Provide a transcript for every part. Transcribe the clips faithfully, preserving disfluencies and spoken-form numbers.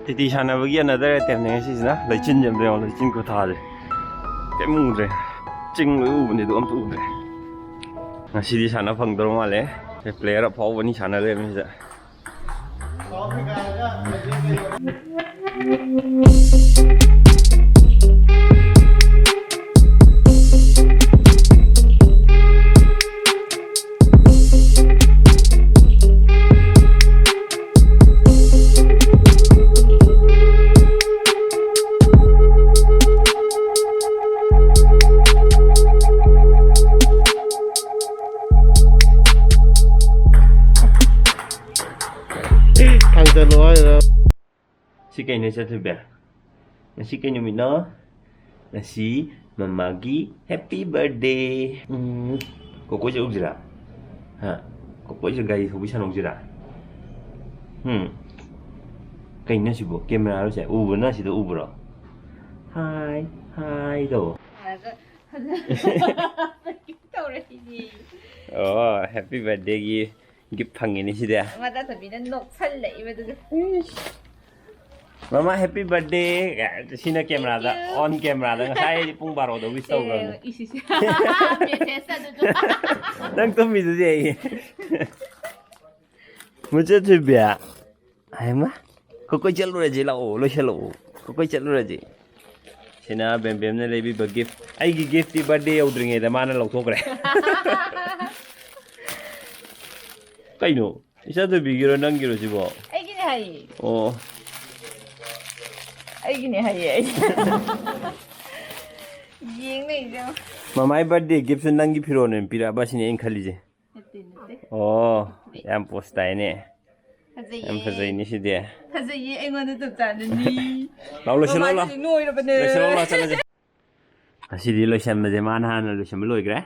ꯇꯤꯇꯤ ꯁꯥꯟꯅꯕꯒꯤ another attempt ꯅꯦ ꯉꯁꯤꯁꯤꯅ꯫ ꯂꯩꯆꯤꯟꯁꯦ ꯑꯝꯇ ꯌꯦꯡꯉꯣ, ꯂꯩꯆꯤꯟ ꯈꯨꯊꯥꯁꯦ꯫ ꯀꯩꯝ ꯎꯗ꯭ꯔꯦ꯫ ꯆꯤꯡ ꯂꯣꯏ ꯎꯕꯅꯦ, ꯑꯗꯨ ꯑꯝꯇ ꯎꯗ꯭ꯔꯦ꯫ ꯉꯁꯤꯗꯤ ꯁꯥꯟꯅ ꯐꯪꯗꯧ ꯃꯥꯜꯂꯦ꯫ ꯁꯦ, player ꯑꯐꯥꯎꯕꯅꯤ ꯁꯥꯟꯅ ꯂꯩꯔꯝꯃꯤꯁꯦ꯫ ꯊꯥꯡꯖꯜꯂꯣ ꯍꯥꯏꯔ꯫ ꯁꯤ ꯀꯩꯅꯣ, ꯆꯠꯊꯣꯏꯕꯤ? ꯉꯁꯤ ꯀꯩ ꯅꯨꯃꯤꯠꯅꯣ? ꯉꯁꯤ ꯃꯃꯥꯒꯤ happy birthday꯫ ꯎꯝ, ꯀꯣꯀꯣꯏ ꯆꯠꯂꯨꯁꯤꯔꯥ? ꯍꯥ? ꯀꯣꯀꯣꯏꯁꯦ ꯒꯥꯔꯤ ꯊꯧꯕꯤ ꯁꯥꯟꯅꯧꯁꯤꯔꯥ? ꯎꯝ꯫ ꯀꯩꯅꯣ ꯁꯤꯕꯨ? Camera ꯔꯣ ꯁꯦ? ꯎꯕ꯭ꯔꯣ? ꯅꯪ ꯁꯤꯗ ꯎꯕ꯭ꯔꯣ? Hi, hi ꯇꯧ꯫ ꯇꯧꯔꯛꯏꯅꯦ꯫ ꯑꯣ, happy birthday ꯒꯤ gift ꯐꯪꯉꯤꯅꯦ ꯁꯤꯗꯤ꯫ ꯃꯆꯥꯊꯣꯏꯕꯤꯅ ꯅꯣꯛꯁꯜꯂꯛꯏꯕꯗꯨꯗ꯫ ꯃꯃꯥ, happy birthday꯫ ꯁꯤꯅ camera the, Thank you꯫ On camera ꯗ꯫ ꯉꯁꯥꯏ ꯄꯨꯡ ꯕꯥꯔꯣꯗ wish ꯇꯧꯈ꯭ꯔꯕꯅꯦ꯫ ꯑꯦ, ꯏꯁ, ꯏꯁ꯫ Message ꯑꯗꯨꯁꯨ꯫ ꯅꯪ ꯇꯨꯝꯃꯤꯗꯨꯗꯤ ꯑꯩ꯫ ꯃꯆꯥꯊꯣꯏꯕꯤ꯫ ꯍꯩꯃꯥ꯫ ꯀꯣꯀꯣꯏ ꯆꯠꯂꯨꯔꯁꯤ ꯂꯥꯛꯑꯣ, ꯂꯣꯏꯁꯤꯜꯂꯛꯑꯣ꯫ ꯀꯣꯀꯣꯏ ꯆꯠꯂꯨꯔꯁꯤ꯫ ꯁꯤꯅ ꯕꯦꯝꯕꯦꯝꯅ ꯂꯩꯕꯤꯕ gift꯫ ꯑꯩꯒꯤ gift ꯇꯤ birthday ꯌꯧꯗ꯭ꯔꯤꯉꯩꯗ ꯃꯥꯅ ꯂꯧꯊꯣꯛꯈ꯭ꯔꯦ꯫ ꯀꯩꯅꯣ? ꯏꯆꯥꯊꯣꯏꯕꯤꯒꯤꯔꯣ ꯅꯪꯒꯤꯔꯣ ꯁꯤꯕꯣ? ꯑꯩꯒꯤꯅꯦ ꯍꯥꯏꯌꯦ꯫ ꯑꯣ꯫ ꯑꯩꯒꯤꯅꯦ ꯍꯥꯏꯌꯦ ꯑꯩ꯫ ꯌꯦꯡꯅꯩꯁꯦ꯫ ꯃꯃꯥꯏ birthday gift ꯁꯨ ꯅꯪꯒꯤ ꯐꯤꯔꯣꯜ ꯑꯣꯏꯅ ꯄꯤꯔꯛꯑꯕ ꯁꯤꯅꯦ ꯑꯩꯅ ꯈꯜꯂꯤꯁꯦ꯫ ꯅꯠꯇꯦ, ꯅꯠꯇꯦ꯫ ꯑꯣ, ꯌꯥꯝ ꯄꯣꯁ ꯇꯥꯏꯅꯦ꯫ ꯐꯖꯩꯌꯦ꯫ ꯌꯥꯝ ꯐꯖꯩꯅꯦ ꯁꯤꯗꯤ꯫ ꯐꯖꯩꯌꯦ, ꯑꯩꯉꯣꯟꯗ ꯆꯞ ꯆꯥꯅꯅꯤ꯫ ꯂꯥꯎ, ꯂꯣꯏꯁꯤꯜꯂꯣ, ꯂꯥꯎ꯫ ꯃꯃꯥꯏꯗꯨꯗꯤ ꯅꯣꯏꯔꯕꯅꯦ꯫ ꯂꯣꯏꯁꯤꯜꯂꯣ, ꯂꯥꯎ, ꯆꯠꯂꯁꯦ꯫ ꯉꯁꯤꯗꯤ ꯂꯣꯏꯁꯟꯕꯁꯦ ꯃꯥꯅ ꯍꯥꯟꯅ ꯂꯣꯏꯁꯟꯕ ꯂꯣꯏꯈ꯭ꯔꯦ꯫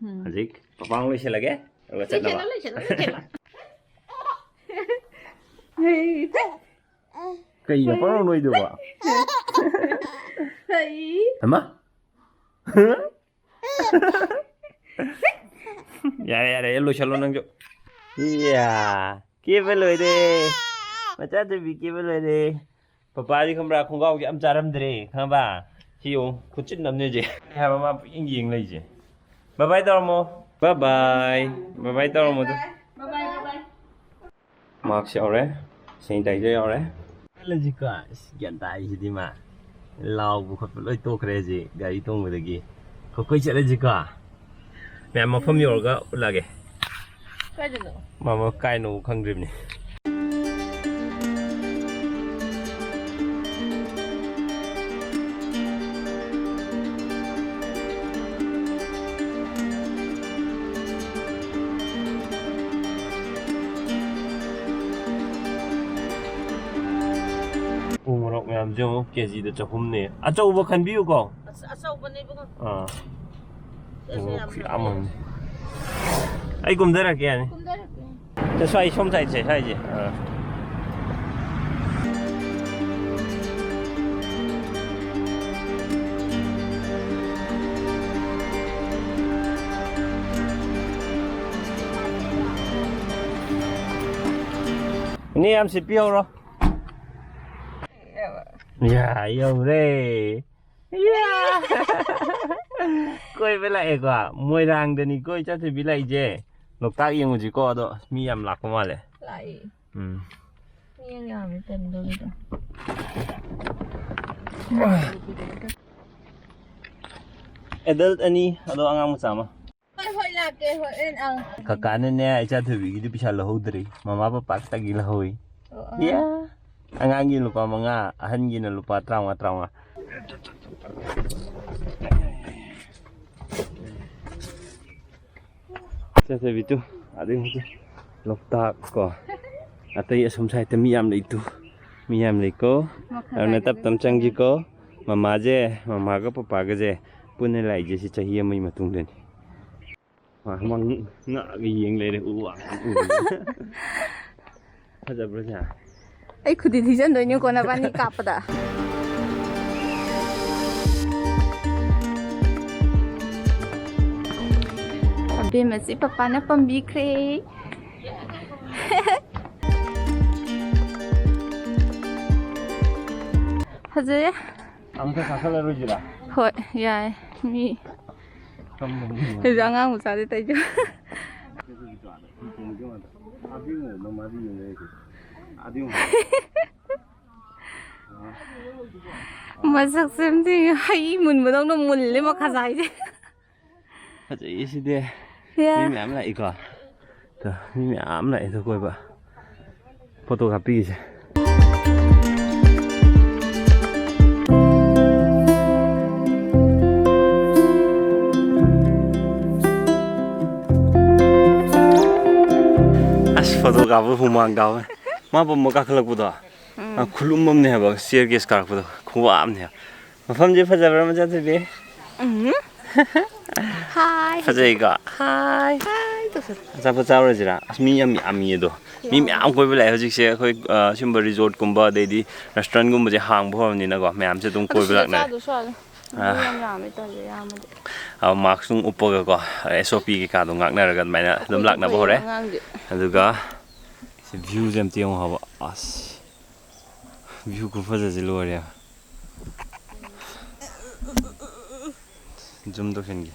ꯎꯝ꯫ ꯍꯧꯖꯤꯛ ꯄꯄꯥ ꯑꯃꯨꯛ ꯂꯣꯏꯁꯤꯜꯂꯒꯦ, ꯑꯗꯨꯒ ꯆꯠꯅꯕ꯫ ꯂꯣꯏꯁꯤꯜꯂꯣ, ꯂꯣꯏꯁꯤꯜꯂꯣ, ꯂꯣꯏꯁꯤꯜꯂꯣ꯫ ꯀꯩꯅꯣ ꯄꯥꯎ ꯅꯣꯏꯗꯨꯕꯣ? ꯍꯩ꯫ ꯍꯩꯃꯥ꯫ ꯌꯥꯔꯦ, ꯌꯥꯔꯦ, ꯂꯣꯏꯁꯜꯂꯣ ꯅꯪꯁꯨ꯫ ꯏꯌꯥ, ꯀꯦꯕ ꯂꯣꯏꯔꯦ꯫ ꯃꯆꯥ ꯊꯣꯏꯕꯤ ꯀꯦꯕ ꯂꯣꯏꯔꯦ꯫ ꯄꯄꯥꯗꯤ ꯈꯪꯕ꯭ꯔꯥ, ꯈꯣꯡꯒ꯭ꯔꯥꯎꯁꯦ ꯌꯥꯝ ꯆꯥꯔꯝꯗ꯭ꯔꯦ, ꯈꯪꯉꯕ? ꯁꯤ ꯌꯦꯡꯉꯨ, ꯈꯨꯠꯆꯤꯟ ꯑꯃꯅꯦ ꯍꯧꯖꯤꯛ꯫ ꯑꯩ ꯍꯥꯏꯕ ꯃꯥ ꯄꯨꯛꯌꯦꯡ ꯌꯦꯡ ꯂꯩꯁꯦ꯫ ꯕꯥꯏ ꯕꯥꯏ ꯇꯧꯔꯝꯃꯣ꯫ ꯕꯥꯏ ꯕꯥꯏ꯫ ꯕꯥꯏ ꯕꯥꯏ ꯇꯧꯔꯝꯃꯣ ꯑꯗꯨ꯫ ꯕꯥꯏ ꯕꯥꯏ, ꯕꯥꯏ ꯕꯥꯏ꯫ ꯃꯥꯛꯁ ꯌꯥꯎꯔꯦ, ꯁꯦꯅꯤꯇꯥꯏꯖꯔ ꯌꯥꯎꯔꯦ꯫ ꯆꯠꯂꯁꯤꯀꯣ꯫ ꯑꯁ, ꯒ꯭ꯌꯥꯟ ꯇꯥꯏꯁꯤꯗꯤ ꯃꯥ꯫ ꯂꯥꯎꯕ ꯈꯣꯠꯄ ꯂꯣꯏ ꯇꯣꯛꯈ꯭ꯔꯦ ꯍꯧꯖꯤꯛ ꯒꯥꯔꯤ ꯇꯣꯡꯕꯗꯒꯤ꯫ ꯑꯩꯈꯣꯏ ꯆꯠꯂꯁꯤꯀꯣ꯫ ꯃꯌꯥꯝ ꯃꯐꯝ ꯌꯧꯔꯒ ꯎꯠꯂꯒꯦ꯫ ꯀꯥꯏꯗꯅꯣ? ꯃꯥ ꯀꯥꯏꯅꯣ ꯈꯪꯗ꯭ꯔꯤꯕꯅꯤ꯫ ꯎ ꯃꯣꯔꯣꯛ ꯃꯌꯥꯝꯁꯦ ꯑꯃꯨꯛ ꯀꯦꯖꯤꯗ ꯆꯍꯨꯝꯅꯦ꯫ ꯑꯆꯧꯕ ꯈꯟꯕꯤꯌꯨꯀꯣ꯫ ꯑꯁ, ꯑꯆꯧꯕꯅꯦ ꯏꯕꯨꯡꯉꯣ꯫ ꯑꯥ꯫ ꯑꯁ, ꯎ ꯌꯥꯝ ꯈꯨꯌꯥꯝ ꯑꯃꯅꯦ꯫ ꯑꯩ ꯀꯨꯝꯊꯔꯛꯀꯦ ꯌꯥꯅꯤ꯫ ꯀꯨꯝꯊꯔꯛꯀꯦ꯫ ꯁꯦ, ꯁ꯭ꯋꯥꯏ ꯁꯣꯝ ꯁꯥꯏꯠꯁꯦ, ꯁ꯭ꯋꯥꯏꯁꯦ꯫ ꯑꯥ꯫ ꯏꯅꯦ, ꯌꯥꯝ ꯁꯤꯠꯄꯤꯍꯧꯔꯣ꯫ ꯌꯥ, ꯌꯧꯔꯦ꯫ ꯌꯥ! ꯀꯣꯏꯕ ꯂꯥꯛꯑꯦꯀꯣ꯫ ꯃꯣꯏꯔꯥꯡꯗꯅꯤꯀꯣ ꯏꯆꯥꯊꯣꯏꯕꯤ ꯂꯥꯛꯏꯁꯦ꯫ ꯂꯣꯛꯇꯥꯛ ꯌꯦꯡꯉꯨꯁꯤꯀꯣ꯫ ꯑꯗꯣ ꯃꯤ ꯌꯥꯝ ꯂꯥꯛꯄ ꯃꯥꯜꯂꯦ꯫ ꯂꯥꯛꯏ꯫ ꯎꯝ꯫ ꯃꯤ ꯌꯥꯝ ꯌꯥꯝꯃꯤ ꯇꯟꯗꯣꯔꯤꯗ꯫ ꯑꯦꯗꯜꯠ ꯑꯅꯤ, ꯑꯗꯣ ꯑꯉꯥꯡ ꯃꯆꯥ ꯑꯃ꯫ ꯍꯣꯏ, ꯍꯣꯏ, ꯂꯥꯛꯀꯦ, ꯍꯣꯔꯦꯟ, ꯑꯪ꯫ ꯀꯀꯥꯅꯅꯦ, ꯏꯆꯥꯊꯣꯏꯕꯤꯒꯤꯗꯤ ꯄꯩꯁꯥ ꯂꯧꯍꯧꯗ꯭ꯔꯤ꯫ ꯃꯃꯥ ꯄꯄꯥ ꯈꯛꯇꯒꯤ ꯂꯧꯍꯧꯏ꯫ ꯑꯣ, ꯑꯉꯥꯡ꯫ ꯌꯥ! ꯑꯉꯥꯡꯒꯤ ꯂꯨꯄꯥ ꯃꯉꯥ, ꯑꯍꯟꯒꯤꯅ ꯂꯨꯄꯥ ꯇꯔꯥꯃꯉꯥ, ꯇꯔꯥꯃꯉꯥ꯫ ꯏꯆꯥꯊꯣꯏꯕꯤ ꯇꯨ, ꯑꯗꯩ ꯍꯧꯖꯤꯛ ꯂꯣꯛꯇꯥꯛ ꯀꯣ꯫ ꯑꯇꯩ ꯑꯁꯣꯝ ꯁꯥꯏꯠꯇ ꯃꯤ ꯌꯥꯝ ꯂꯩꯇꯨ꯫ ꯃꯤ ꯌꯥꯝ ꯂꯩꯀꯣ꯫ ꯃꯈꯥ ꯑꯗꯨꯅ ꯇꯞ ꯇꯞ ꯇꯥꯏꯗ ꯆꯪꯁꯤꯀꯣ꯫ ꯃꯃꯥꯁꯦ, ꯃꯃꯥꯒ ꯄꯄꯥꯒꯁꯦ ꯄꯨꯟꯅ ꯂꯥꯛꯏꯁꯦ ꯁꯤ ꯆꯍꯤ ꯑꯃꯒꯤ ꯃꯇꯨꯡꯗꯅꯤ꯫ ꯃꯥ ꯃꯪ ꯉꯛꯑꯒ ꯌꯦꯡ ꯂꯩꯔꯦ, ꯎ ꯋꯥ ꯎꯕꯗ꯫ ꯐꯖꯕ꯭ꯔꯣ ꯁꯦ? ꯑꯩ ꯈꯨꯗꯤ ꯊꯤꯖꯟꯗꯣꯏꯅꯤꯀꯣ ꯅꯕꯥꯅꯤ ꯀꯥꯞꯄꯗ꯫ ꯑꯕꯦꯝꯃꯁꯤ ꯄꯄꯥꯅ ꯄꯝꯕꯤꯈ꯭ꯔꯦ꯫ ꯐꯖꯩꯌꯦ꯫ ꯑꯃꯨꯛꯇ ꯀꯥꯈꯠꯂꯔꯣꯏꯁꯤꯔꯥ? ꯍꯣꯏ, ꯌꯥꯏ꯫ ꯃꯤ ꯀꯝꯗꯧꯅꯤ? ꯍꯧꯖꯤꯛ ꯑꯉꯥꯡ ꯃꯆꯥꯗꯤ ꯇꯩꯖ꯫ ꯃꯃꯥꯗꯤ ꯌꯦꯡꯉꯦ ꯑꯩꯁꯦ꯫ ꯑꯗꯨ ꯌꯦꯡꯉꯣ꯫ ꯃꯁꯛꯁꯦ ꯑꯝꯇ ꯌꯦꯡꯉꯨ꯫ ꯍꯩ ꯃꯨꯟꯕꯗꯧꯅ ꯃꯨꯜꯂꯦ ꯃꯈꯥꯖꯥꯏꯁꯦ꯫ ꯐꯖꯩꯌꯦ ꯁꯤꯗꯤ꯫ ꯌꯥ꯫ ꯃꯤ ꯃꯌꯥꯝ ꯂꯥꯛꯏꯀꯣ꯫ ꯇ, ꯃꯤ ꯃꯌꯥꯝ ꯂꯥꯛꯑꯦ ꯑꯗꯨ ꯀꯣꯏꯕ꯫ ꯐꯣꯇꯣ ꯀꯥꯞꯄꯤꯒꯤꯁꯦ꯫ ꯑꯁ, ꯐꯣꯇꯣ ꯀꯥꯞꯄ ꯍꯨꯃꯥꯡ ꯀꯥꯎꯋꯦ꯫ ꯃꯥ ꯄꯝꯕ ꯀꯥꯈꯠꯂꯛꯄꯗꯣ꯫ ꯎꯝ꯫ ꯑ, ꯈꯨꯂꯨꯝ ꯑꯃꯅꯦ ꯍꯥꯏꯕ, staircase ꯀꯥꯔꯛꯄꯗꯣ꯫ ꯈꯨꯋꯥ ꯑꯃꯅꯦ ꯍꯥꯏꯕ꯫ ꯃꯐꯝꯁꯦ ꯐꯖꯕ꯭ꯔꯥ, ꯃꯆꯥꯊꯣꯏꯕꯤ? ꯎꯝ꯫ ꯍꯥꯏ꯫ ꯐꯖꯩꯀꯣ? ꯍꯥꯏ꯫ ꯍꯥꯏ ꯇꯧꯁꯜꯂꯨ꯫ ꯑꯆꯥꯄꯣꯠ ꯆꯥꯔꯨꯔꯁꯤꯔꯥ? ꯑꯁ, ꯃꯤ ꯌꯥꯝ ꯌꯥꯝꯃꯤ ꯑꯗꯣ꯫ ꯃꯤ ꯌꯥꯝꯃꯤ꯫ ꯃꯌꯥꯝ ꯀꯣꯏꯕ ꯂꯥꯛꯑꯦ ꯍꯧꯖꯤꯛꯁꯦ꯫ ꯑꯩꯈꯣꯏ, ꯑ, ꯁꯤꯒꯨꯝꯕ resortꯀꯨꯝꯕ, ꯑꯗꯩꯗꯤ restaurantꯒꯨꯝꯕꯁꯦ ꯍꯥꯡꯕ ꯍꯧꯔꯕꯅꯤꯅꯀꯣ, ꯃꯌꯥꯝꯁꯦ ꯑꯗꯨꯝ ꯑꯗꯨ ꯀꯣꯏꯕ ꯁꯤꯗ ꯂꯥꯛꯅꯔꯦ꯫ ꯆꯥꯗꯣꯏꯁꯨ ꯋꯥꯠꯂꯤ꯫ ꯃꯤ ꯑꯥ꯫ ꯌꯥꯝ ꯌꯥꯝꯃꯦ ꯇꯜꯂꯦ ꯌꯥꯝꯃꯗꯤ꯫ ꯑ, mask ꯅꯨꯡ ꯎꯞꯄꯒꯀꯣ, S O P ꯀꯩꯀꯥꯗꯣ ꯉꯥꯛꯅꯔꯒ ꯑꯗꯨꯃꯥꯏꯅ ꯑꯗꯨꯝ ꯎꯞꯄꯗꯤ ꯂꯥꯛꯅꯕ ꯐꯩꯌꯦ ꯍꯧꯔꯦ꯫ ꯑꯉꯥꯡꯗꯤ꯫ ꯑꯗꯨꯒ ꯁꯤ viewꯁꯦ ꯑꯝꯇ ꯌꯦꯡꯉꯣ ꯍꯥꯏꯕ꯫ ꯑꯁ꯫ View ꯈꯨꯐꯖꯁꯦ ꯂꯣꯏꯔꯦ꯫ Zoom ꯇꯧꯁꯤꯟꯒꯦ꯫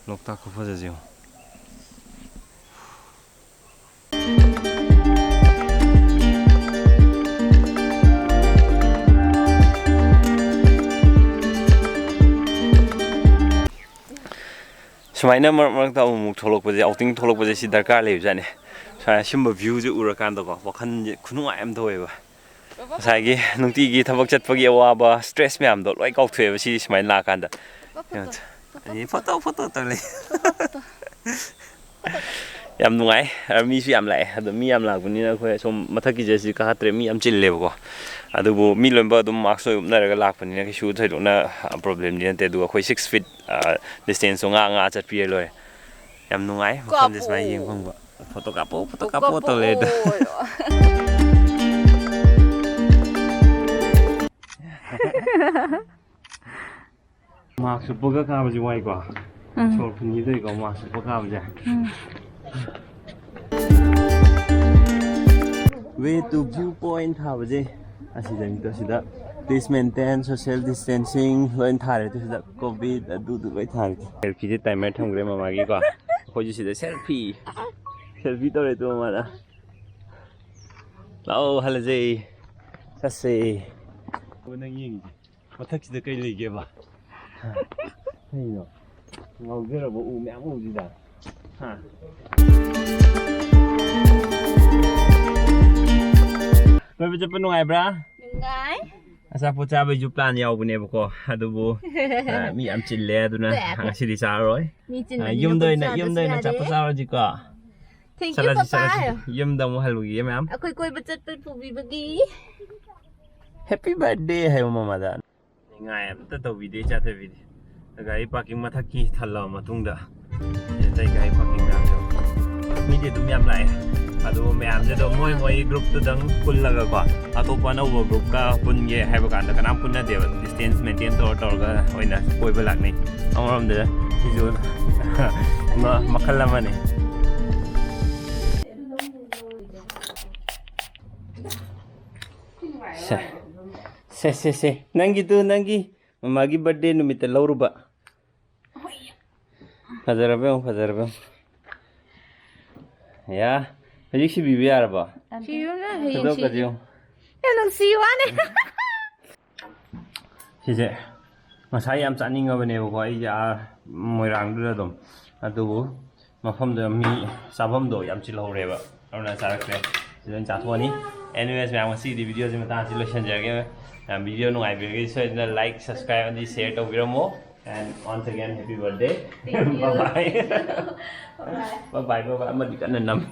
ꯂꯣꯛꯇꯥꯛ ꯈꯨꯐꯖꯁꯦ ꯌꯦꯡꯉꯣ꯫ ꯁꯨꯃꯥꯏꯅ ꯃꯔꯛ ꯃꯔꯛꯇ ꯑꯃꯨꯛ ꯑꯃꯨꯛ ꯊꯣꯛꯂꯛꯄꯁꯦ, outing ꯊꯣꯛꯂꯛꯄꯁꯦ ꯁꯤ ꯗꯔꯀꯥꯔ ꯂꯩꯕꯖꯥꯠꯅꯤ꯫ ꯁꯨꯃꯥꯏꯅ ꯁꯤꯒꯨꯝꯕ viewꯁꯦ ꯎꯔꯀꯥꯟꯗꯀꯣ, ꯋꯥꯈꯜꯁꯦ ꯈꯨꯅꯨꯡꯉꯥꯏ ꯑꯃ ꯇꯧꯋꯦꯕ꯫ ꯉꯁꯥꯏꯒꯤ ꯅꯨꯡꯇꯤꯒꯤ ꯊꯕꯛ ꯆꯠꯄꯒꯤ ꯑꯋꯥꯕ, stress ꯃꯌꯥꯝꯗꯣ ꯂꯣꯏ ꯀꯥꯎꯊꯣꯛꯑꯦꯕ ꯁꯤ ꯁꯨꯃꯥꯏꯅ ꯂꯥꯛꯑꯀꯥꯟꯗ꯫ ꯑꯩ ꯐꯣꯇꯣ, ꯐꯣꯇꯣ ꯇꯧ ꯂꯩ꯫ ꯌꯥꯝ ꯅꯨꯡꯉꯥꯏ꯫ ꯑ, ꯃꯤꯁꯨ ꯌꯥꯝ ꯂꯥꯛꯑꯦ꯫ ꯑꯗꯣ ꯃꯤ ꯌꯥꯝ ꯂꯥꯛꯄꯅꯤꯅ ꯑꯩꯈꯣꯏ ꯑꯁꯣꯝ ꯃꯊꯛꯀꯤꯁꯦ ꯁꯤ ꯀꯥꯈꯠꯇ꯭ꯔꯦ, ꯃꯤ ꯌꯥꯝ ꯆꯤꯜꯂꯦꯕꯀꯣ꯫ ꯑꯗꯨꯕꯨ ꯃꯤ ꯂꯣꯏꯅꯃꯛ ꯑꯗꯨꯝ mask ꯂꯣꯏ ꯎꯞꯅꯔꯒ ꯂꯥꯛꯄꯅꯤꯅ ꯀꯩꯁꯨ ꯊꯣꯏꯗꯣꯛꯅ, ꯑ, problemꯗꯤ ꯅꯠꯇꯦ꯫ ꯑꯗꯨꯒ ꯑꯩꯈꯣꯏ six feet, ꯑ, distanceꯇꯣ ꯉꯥꯛ ꯉꯥꯛ ꯆꯠꯄꯤꯔ ꯂꯣꯏꯔꯦ꯫ ꯌꯥꯝ ꯅꯨꯡꯉꯥꯏ ꯃꯐꯝꯁꯦ ꯁꯨꯃꯥꯏꯅ ꯀꯥꯞꯄꯣ꯫ ꯌꯦꯡ ꯐꯪꯕ꯫ ꯐꯣꯇꯣ ꯀꯥꯞꯄꯣ, ꯐꯣꯇꯣ ꯀꯥꯞꯄꯣ ꯀꯥꯞꯄꯣ ꯇꯧ ꯂꯩꯗꯣ꯫ ꯍꯥꯏꯌꯣ꯫ Mask ꯎꯞꯄꯒ ꯀꯥꯕꯁꯦ ꯋꯥꯏꯀꯣ꯫ ꯎꯝ꯫ ꯁꯣꯔ ꯐꯨꯟꯒꯦ ꯇꯧꯏꯀꯣ, mask ꯎꯞꯄ ꯀꯥꯕꯁꯦ꯫ ꯎꯝ꯫ Way to view point ꯊꯥꯕꯁꯦ ꯑꯁꯤꯗ ꯃꯤꯗꯣ ꯁꯤꯗ please maintain social distancing ꯂꯣꯏ ꯊꯥꯔꯦ꯫ ꯑꯗꯨ ꯁꯤꯗ ꯀꯣꯚꯤꯗ ꯑꯗꯨꯗꯨ ꯂꯣꯏ ꯊꯥꯔꯦ꯫ ꯁꯦꯜꯐꯤꯁꯦ ꯇꯥꯏꯃꯔ ꯊꯝꯈ꯭ꯔꯦ ꯃꯃꯥꯒꯤꯀꯣ꯫ ꯑꯩꯈꯣꯏꯁꯨ ꯁꯤꯗ ꯁꯦꯜꯐꯤ, ꯁꯦꯜꯐꯤ ꯇꯧꯔꯦ꯫ ꯑꯗꯨ ꯃꯃꯥꯅ ꯂꯥꯛꯑꯣ ꯍꯜꯂꯁꯦ, ꯆꯠꯁꯦ꯫ ꯑꯣ, ꯅꯪ ꯌꯦꯡꯉꯤꯁꯦ ꯃꯊꯛꯁꯤꯗ ꯀꯩ ꯂꯩꯒꯦꯕ? ꯀꯩꯅꯣ? ꯉꯥꯎꯖꯔꯕ ꯎ ꯃꯌꯥꯝ ꯎꯁꯤꯗ꯫ ꯍꯥ? ꯀꯣꯏꯕ ꯆꯠꯄ ꯅꯨꯡꯉꯥꯏꯕ꯭ꯔꯥ? ꯅꯨꯡꯉꯥꯏ꯫ ꯑꯆꯥꯄꯣꯠ ꯆꯥꯕꯩꯁꯨ ꯄ꯭ꯂꯥꯟ ꯌꯥꯎꯕꯅꯦꯕꯀꯣ, ꯑꯗꯨꯕꯨ, ꯑ, ꯃꯤ ꯌꯥꯝ ꯆꯤꯜꯂꯦ, ꯑꯗꯨꯅ ꯉꯁꯤꯗꯤ ꯆꯥꯔꯔꯣꯏ꯫ ꯃꯤ ꯆꯤꯟꯕꯅꯤꯅ ꯑ, ꯌꯨꯝꯗ ꯑꯣꯏꯅ, ꯆꯥꯕꯁꯨ ꯌꯨꯝꯗ ꯑꯣꯏꯅ ꯌꯥꯗꯦ꯫ ꯑꯆꯥꯄꯣꯠ ꯆꯥꯔꯁꯤꯀꯣ꯫ Thank you, ꯆꯠꯂꯁꯤ, ꯄꯄꯥ ꯆꯠꯂꯁꯤ꯫ ꯍꯥꯏꯌꯣ꯫ ꯌꯨꯝꯗ ꯑꯃꯨꯛ ꯍꯜꯂꯨꯈꯤꯒꯦ ꯃꯌꯥꯝ꯫ ꯑꯩꯈꯣꯏ ꯀꯣꯏꯕ ꯆꯠꯄ ꯄꯨꯕꯤꯕꯒꯤ꯫ Happy birthday ꯍꯥꯏꯌꯣ ꯃꯃꯥꯗ꯫ ꯅꯤꯡꯉꯥꯏ ꯑꯝꯇ ꯇꯧꯕꯤꯗꯦ ꯏꯆꯥꯊꯣꯏꯕꯤꯗꯤ꯫ ꯒꯥꯔꯤ ꯄꯥꯔꯀꯤꯡ ꯃꯊꯛꯀꯤ ꯊꯜꯂꯕ ꯃꯇꯨꯡꯗ ꯑꯇꯩ ꯒꯥꯔꯤ ꯄꯥꯔꯀꯤꯡ ꯃꯌꯥꯝꯁꯦ ꯃꯤꯗꯤ ꯑꯗꯨꯝ ꯌꯥꯝ ꯂꯥꯛꯑꯦ꯫ ꯑꯗꯨ ꯃꯌꯥꯝꯁꯦ ꯑꯗꯨꯝ ꯃꯣꯏ ꯃꯣꯏ ꯒ꯭ꯔꯨꯞꯇꯨꯗꯪ ꯄꯨꯜꯂꯒꯀꯣ, ꯑꯇꯣꯞꯄ ꯑꯅꯧꯕ ꯒ꯭ꯔꯨꯞꯀ ꯄꯨꯟꯒꯦ ꯍꯥꯏꯕ ꯀꯥꯟꯗ ꯀꯅꯥꯝ ꯄꯨꯟꯅꯗꯦꯕ꯫ ꯗꯤꯁꯇꯦꯟꯁ ꯃꯦꯟꯇꯦꯟ ꯇꯧꯔ ꯇꯧꯔꯒ ꯑꯣꯏꯅ ꯀꯣꯏꯕ ꯂꯥꯛꯅꯩ꯫ ꯑꯃꯔꯣꯝꯗ ꯁꯤꯁꯨ ꯃ-, ꯃꯈꯜ ꯑꯃꯅꯤ꯫ ꯁꯦ, ꯁꯦ, ꯁꯦ, ꯁꯦ꯫ ꯅꯪꯒꯤꯗꯨ, ꯅꯪꯒꯤ ꯃꯃꯥꯒꯤ ꯕꯥꯔꯗꯦ ꯅꯨꯃꯤꯠꯇ ꯂꯧꯔꯨꯕ꯫ ꯐꯖꯔꯕ ꯌꯦꯡꯉꯨ, ꯐꯖꯔꯕ ꯌꯦꯡꯉꯨ꯫ ꯌꯥ, ꯍꯧꯖꯤꯛ ꯁꯤꯕꯤꯕ ꯌꯥꯔꯕꯣ? ꯁꯤꯕꯤꯕꯅ ꯍꯌꯦꯡ ꯈꯨꯗꯣꯞꯀꯁꯦ ꯁꯤꯒꯦ꯫ ꯌꯦꯡꯉꯨ꯫ ꯌꯥꯝ ꯅꯨꯡꯁꯤ ꯋꯥꯅꯦ꯫ ꯁꯤꯁꯦ ꯉꯁꯥꯏ ꯌꯥꯝ ꯆꯥꯅꯤꯡꯉꯕꯅꯦꯕꯀꯣ ꯑꯩꯁꯦ, ꯑꯥ ꯃꯣꯏꯔꯥꯡꯗꯨꯗ ꯑꯗꯨꯝ, ꯑꯗꯨꯕꯨ ꯃꯐꯝꯗꯣ ꯃꯤ ꯆꯥꯐꯝꯗꯣ ꯌꯥꯝ ꯆꯤꯜꯍꯧꯔꯦꯕ, ꯑꯗꯨꯅ ꯆꯥꯔꯛꯇ꯭ꯔꯦ꯫ ꯁꯤꯗ ꯑꯣꯏꯅ ꯆꯥꯊꯣꯛꯑꯅꯤ꯫ Anyways ꯃꯌꯥꯝ, ꯉꯁꯤꯒꯤꯗꯤ ꯚꯤꯗꯤꯑꯣꯁꯤ ꯃꯇꯥꯡꯁꯤ ꯂꯣꯏꯁꯤꯟꯖꯔꯒꯦ꯫ ꯃꯌꯥꯝ, ꯚꯤꯗꯤꯑꯣ ꯅꯨꯡꯉꯥꯏꯕꯤꯔꯒꯗꯤ ꯁꯣꯏꯗꯅ like, subscribe ꯑꯃꯗꯤ share ꯇꯧꯕꯤꯔꯝꯃꯣ꯫ And once again, happy birthday. Thank you. Bye bye. Bye bye. Bye bye, bye bye. ꯑꯃꯗꯤ ꯀꯟꯅ ꯅꯝꯃꯤ꯫